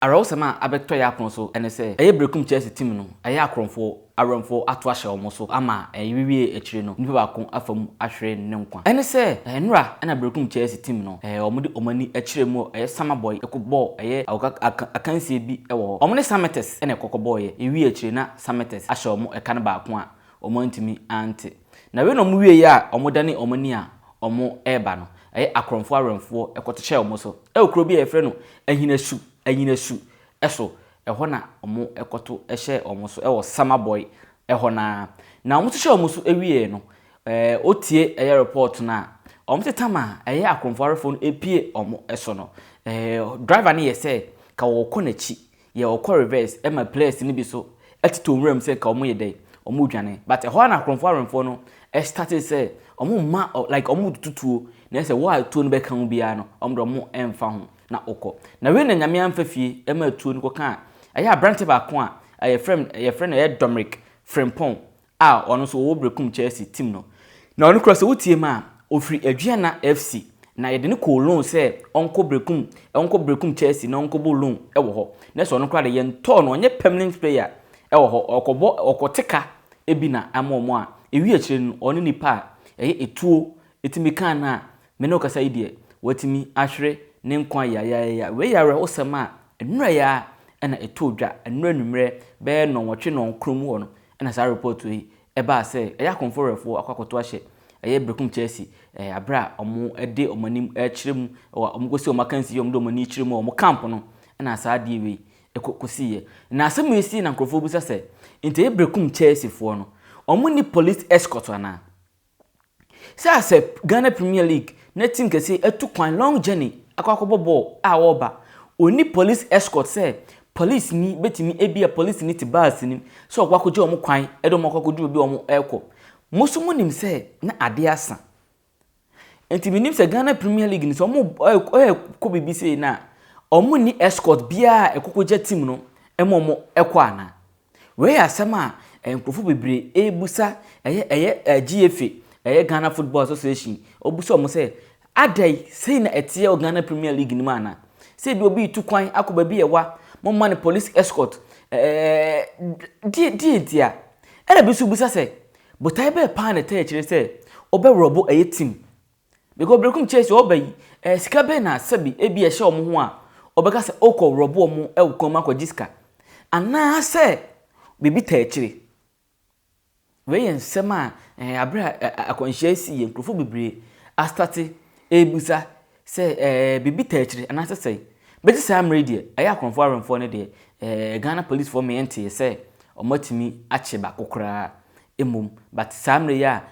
Awerɛhosɛm a abɛtɔ yɛn apono so ne sɛ, ɛyɛ Berekum Chelsea team no, ɛyɛ akorɔmfoɔ awɛmfoɔ ato ahyɛ wɔn so ama ɛrewie akyire no, nipa baako afa mu ahwere ne nkwa. Ɛne sɛ, nnora na Berekum Chelsea team no, wɔde wɔn ani kyerɛ mu wɔ ɛyɛ Samabɔy kɔbɔɔ ɛyɛ akansie bi wɔ hɔ. Wɔn ne Sametes na ɛkɔkɔbɔeɛ. Ɛwie akyire na Sametes ahyɛ wɔn ɛka no baako a wɔantumi ante. Na wei na wɔwieeɛ a wɔdane wɔn ani a wɔreba no, ɛyɛ akorɔmfoɔ awɛmfoɔ kɔto hyɛɛ wɔn so wɔ kuro bi a yɛfrɛ no Ahinasu, Anyinasu so, ɛhɔ na wɔkɔto hyɛɛ wɔn so wɔ Samabɔe hɔ no ara. Na wɔto hyɛɛ wɔn so wieeɛ no, wotie ɛyɛ report no a, wɔte tam a ɛyɛ akorɔmfoɔ awɛmfoɔ no pue wɔn so no, driver no yɛ sɛ ka wɔrekɔ n'akyi yɛ ɔkɔ reverse ɛma players no bi so ɛtete wɔn wuram sɛ nka wɔn yɛ dɛn wɔn redwane, but ɛhɔ ara na akorɔmfoɔ awɛmfoɔ no ɛstarted sɛ wɔn mma, like wɔn retutu tuo na ɛsɛ wɔn a tuo no bɛka ho biara no, wɔn de wɔn ɛmfa ho na ɔkɔ. Na wei na Nyame amfa fie ɛma tuo no kɔka a ɛyɛ aberante baako a yɛfrɛ no ɛyɛ Dominic Frimpong a ɔno nso ɔwɔ Berekum Chelsea team no. Na ɔno koraa sɛ wotie mu a, ɔfiri Aduana FC na yɛde no kɔɔ loan sɛ ɔnkɔ Berekum Chelsea na ɔnkɔbɔ loan wɔ hɔ. Na sɛ ɔno koraa de, yɛntɔɔ no, ɔnyɛ permanent player wɔ hɔ, ɔkɔbɔ ɔkɔte ka bi na ama ɔmo a ewi akyire no ɔne nipa a ɛyɛ etuo etumi kan no a me ne ɔkasa yi deɛ, watumi ahwere ne nkwa yayayaya. Wei yɛ awerɛhosɛm a nnura yi a ɛna ɛtoo dwa nnura anwummerɛ bɛyɛ 8:30 9:00 mu hɔ no, ɛna saa report yi ɛbaa sɛ ɛyɛ akorɔmfoɔ awɛmfoɔ akɔ akɔto ahyɛ ɛyɛ Berekum Chelsea abere a wɔn de wɔn anim ɛkyerɛ mu wɔ wɔn kɔsi wɔn akansi, wɔn de wɔn ani kyerɛ mu wɔ wɔn camp no, ɛna saa adeɛ wei ɛkɔ kɔsiiɛ. Na asɛm yi si na nkurɔfoɔ bisa sɛ, nti ɛyɛ Berekum Chelsea foɔ no, wɔn ni police escort anaa? Sɛ asɛ Ghana Premier League na team kɛseɛ atu kwan long journey akɔ akɔbɔ bɔɔl a wɔreba, oni police escort sɛ police ni bɛtumi ebi a police ni te bus nim sɛ ɔkɔ akɔgye wɔn kwan ɛde wɔn akɔ akɔduru baabi a wɔn ɛrekɔ. Mo nso mo nim sɛ na adeɛ asa, nti mi nim sɛ Ghana Premier League ni sɛ wɔn ɛkɔ biribi sei na wɔn ni escort biara ɛkɔkɔgye team no ɛma wɔn ɛkɔ ana. Wei yɛ asɛm a nkurɔfoɔ bebree ebusa ɛyɛ GFA, ɛyɛ Ghana Football Association. Obusa wɔn sɛ adai sei na ɛteɛ wɔ Ghana Premier League no mu ana, sɛ ebi obi tu kwan akɔ baabi ɛwa, mo ma no police escort die ntia. Ɛna bi nso bisa sɛ botae bɛɛ paa na ɛtɛ akyire sɛ ɔbɛwurɔbɔ ɛyɛ team, because Berekum Chelsea ɔba yi, sika bɛɛ na sɛbi ebi ɛhyɛ wɔn ho a ɔbɛka sɛ ɔkɔ wurɔbɔ wɔn ɛwɔ kwan mu akɔgye sika, anaasɛ biribi ta akyire. Wei yɛ nsɛm a abere a akwanhyia si yɛ, nkurɔfoɔ bebree astart ebusa sɛ biribi ta akyire anaasɛ sɛ bɛgye saa mmerɛ yi deɛ ɛyɛ akorɔmfoɔ awɛmfoɔ no deɛ, Ghana policefoɔ mmɛnteɛ sɛ wɔn atumi akye baako koraa mmom. But saa mmerɛ yi a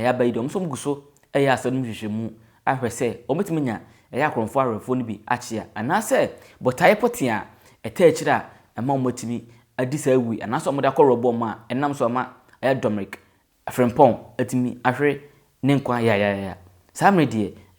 aba yi deɛ, wɔn nso gu so ɛyɛ asɛm no nhwehwɛmu ahwɛ sɛ wɔbɛtumi nya ɛyɛ akorɔmfoɔ awɛmfoɔ no bi akye a, anaasɛ bɔtaeɛ pɔtee a ɛta akyire a ɛma wɔn atumi adi saa awi, anaasɛ wɔde akɔ rɔbɔ mu a ɛnam so ama ɛyɛ Dominic Frimpong atumi ahwere ne nkwa yayayaya. Saa mmerɛ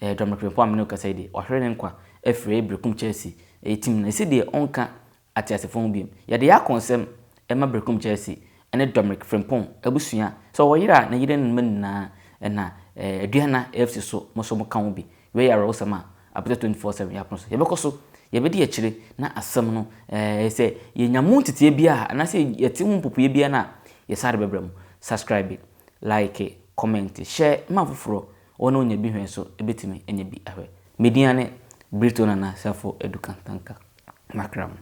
deɛ, Dominic Frimpong a mene kasa yi deɛ, ɔhwere ne nkwa afiri Berekum Chelsea ɛyɛ team no. Ɛsi deɛ ɔnka ateasefoɔ ho biom. Yɛde yɛ akɔnsɛm ɛma Berekum Chelsea ɛne Dominic Frimpong abusua sɛ ɔwɔ yere a ne yere ne mma nyinaa, ɛna Aduana FC so mo so mo ka ho bi. Wei yɛ awerɛhosɛm a Apɛtɛ 24/7 yɛapono so. Yɛbɛkɔ so yɛbɛdi akyire na asɛm no sɛ yɛnya mu nteteɛ bi a anaasɛ yɛte ho mpopoeɛ biara no a, yɛsa de bɛbrɛ mu. Subscribe, like, comment, share ma foforɔ wɔn a wɔnya bi hwɛ nso ɛbɛtumi anya bi ahwɛ. Media ne Brito Nana Safo Edu Kantanka Makram.